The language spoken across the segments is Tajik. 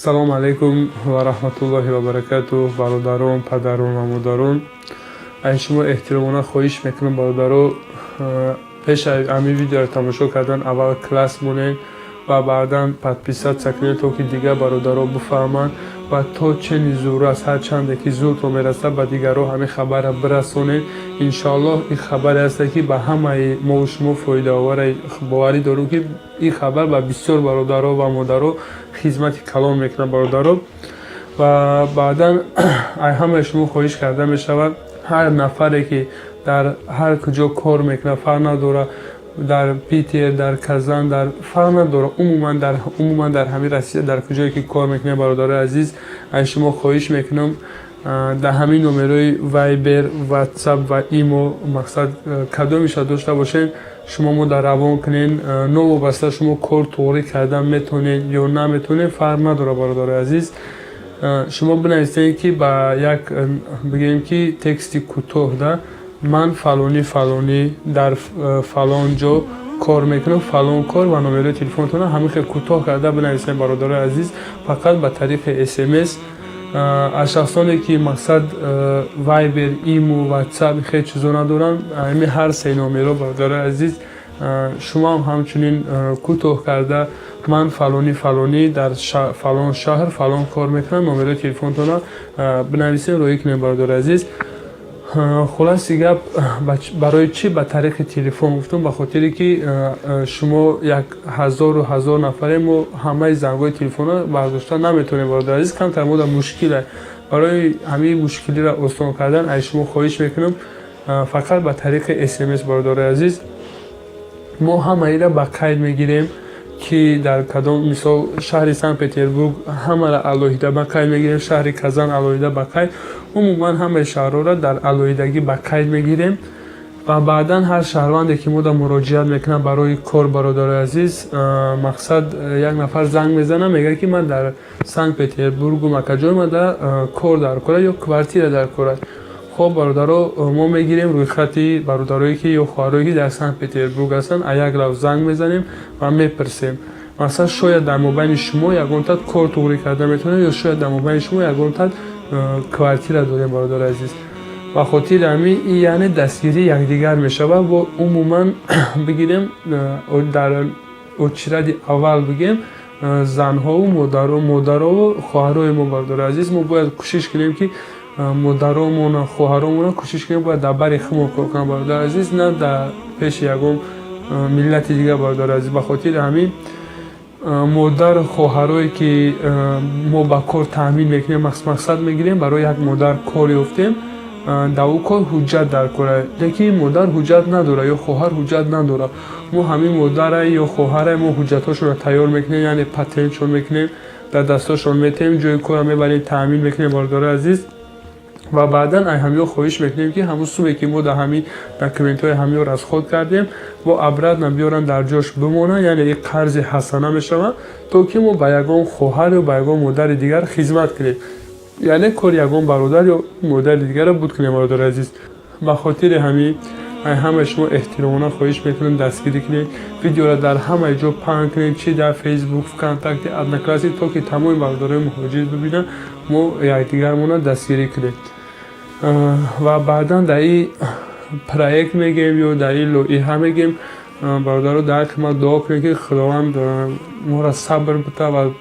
Салому алайкум ва раҳматуллоҳи ва баракатуҳ, бародарон, падарон ва модарон. Аз шумо эҳтиромона хоҳиш мекунам, бародаро, пеш аз ҳамин видеоро тамошо кардан аввал класс монед ва баъдан подписаться кунед, то ки дигар бародаро бифаҳманд ва то чени зур аст, ҳар чанде ки зуртон мерасад, ба дигарро ҳамин хабарро бирасонед. Иншоаллоҳ, ин хабаре ҳаста, ки ба ҳамаи мову шумо фоидаовар. Боварӣ дорем, ки ин хабар ба бисёр бародаро ва модаро хизмати калон мекунад, бародаро. Ва баъдан аз ҳамаи шумо хоҳиш карда мешавад: ҳар нафаре, ки дар ҳар куҷо кор мекунад, фарқ надорад, дар Питер, дар Казан, дар фарқ надорад, умуман дар ҳамин Россия дар куҷое ки кор мекунед, бародарои азиз, аз шумо хоҳиш мекунам, дар ҳамин номерои Вайбер, Ватсап ва Имо, мақсад, кадомеша дошта бошед, шумо мо дар равон кунед. Новобаста шумо кор туғрӣ кардан метавонед ё наметавонед, фарқ надорад, бародарои азиз, шумо бинависед, ки ба як, бигӯем, ки тексти кӯтоҳ да: «Ман фалонӣ фалонӣ, дар фалон ҷо кор мекунам, фалон кор», ва номерои телефонтонро ҳамин хел кӯтоҳ карда бинависед, бародарои азиз, фақат ба тариқи СМС. Аз шахсоне, ки, мақсад, Вайбер, Иму, Ватсап, хел чизо надоранд, ҳамин ҳар се номеро, бародарои азиз, шумоам ҳамчунин кӯтоҳ карда: «Ман фалонӣ фалонӣ, дар фалон шаҳр фалон кор мекунам», номерои телефонтонро бинависед, роҳӣ кунед, бародари азиз. Хулоси гап, барои чӣ ба тариқи телефон гуфтам? Ба хотире ки шумо як ҳазору ҳазор нафаре, мо ҳамаи зангҳои телефонро бардошта наметавонем, бародари азиз, камтар мода мушкиле. Барои ҳамин мушкилиро осон кардан аз шумо хоҳиш мекунам, фақат ба тариқи СМС, бародари азиз. Мо ҳамаиро ба қайд мегирем, ки дар кадом, мисол, шаҳри Санкт Петербург ҳамаро алоҳида ба қайд мегирем, шаҳри Казан алоҳида ба қайд, умуман ҳамаи шаҳрҳоро дар алоҳидагӣ ба қайд мегирем. Ва баъдан ҳар шаҳрванде, ки мода муроҷиат мекунад барои кор, бародарои азиз, мақсад, як нафар занг мезанад, мегӯяд, ки ман дар Санкт Петербургу макаҷой омада, кор дар кора ё квартира дар кора. Хоб, бародаро, мо мегирем рӯйхати бародарое ки ё хоҳарое, ки дар Санкт Петербург ҳастанд, а як лав занг мезанем ва мепурсем. Масалан, шояд дар мобайни шумо ягон тат кор туғрӣ карда метавонед ё шояд дар мобайни шумо ягон тат квартира дорем, бародари азиз. Ба хотири ҳамин, ин яъне дастгирии якдигар мешавад. Бо умуман бигирем, дар очереди аввал бигем, занҳову модарову хоҳарои мо. Бародари азиз, мо бояд кӯшиш кунем, ки модаромона, хоҳаромона кӯшиш кунем, бояд дар бари худмон кор кунам, бародари азиз, на дар пеши ягон миллати дигар, бародари азиз. Ба хотири ҳамин, модар, хоҳарое, ки мо ба кор таъмин мекунем, мақсад мегирем, барои як модар кор ёфтем, дар ӯ кор ҳуҷҷат дар кора, лекин модар ҳуҷҷат надорад ё хоҳар ҳуҷҷат надорад. Мо ҳамин модара ё хоҳара мо ҳуҷҷатҳошонро тайёр мекунем, яъне патентшон мекунем, дар дастошон метаҳем, ҷои корро мебарем, таъмин мекунем, бародари азиз. Ва баъдан ай ҳамиҳо хоҳиш мекунем, ки ҳамун суме, ки мо дар ҳамин документҳои ҳамиҳо расход кардем, бо обратно биёранд, дар ҷош бимонанд, яъне ин қарзи ҳасана мешавад, то ки мо ба ягон хоҳар ё ба ягон модари дигар хизмат кунем, яъне кори ягон бародар ё модари дигарро буд кунем, бародари азиз. Ба хотири ҳамин ай ҳамаи шумо эҳтиромона хоҳиш мекунем, дастгирӣ кунед, видеоро дар ҳамаи ҷо паҳн кунед, чи дар Фейсбук, ВКонтакте, Одноклассники, то ки тамоми бародарои муҳоҷир бибинанд, мо якдигармонро дастгирӣ кунем. Ва баъдан дар ин проект мегӯем ё дар ин лоиҳа мегӯем, бародаро, дар ҳаққи ман дуо кунед, ки Худованд моро сабр бита ва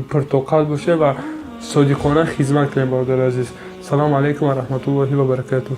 пуртоқат бошем ва содиқона хизмат кунем, бародари азиз. Салому алайкум ва раҳматуллоҳи ва баракатуҳ.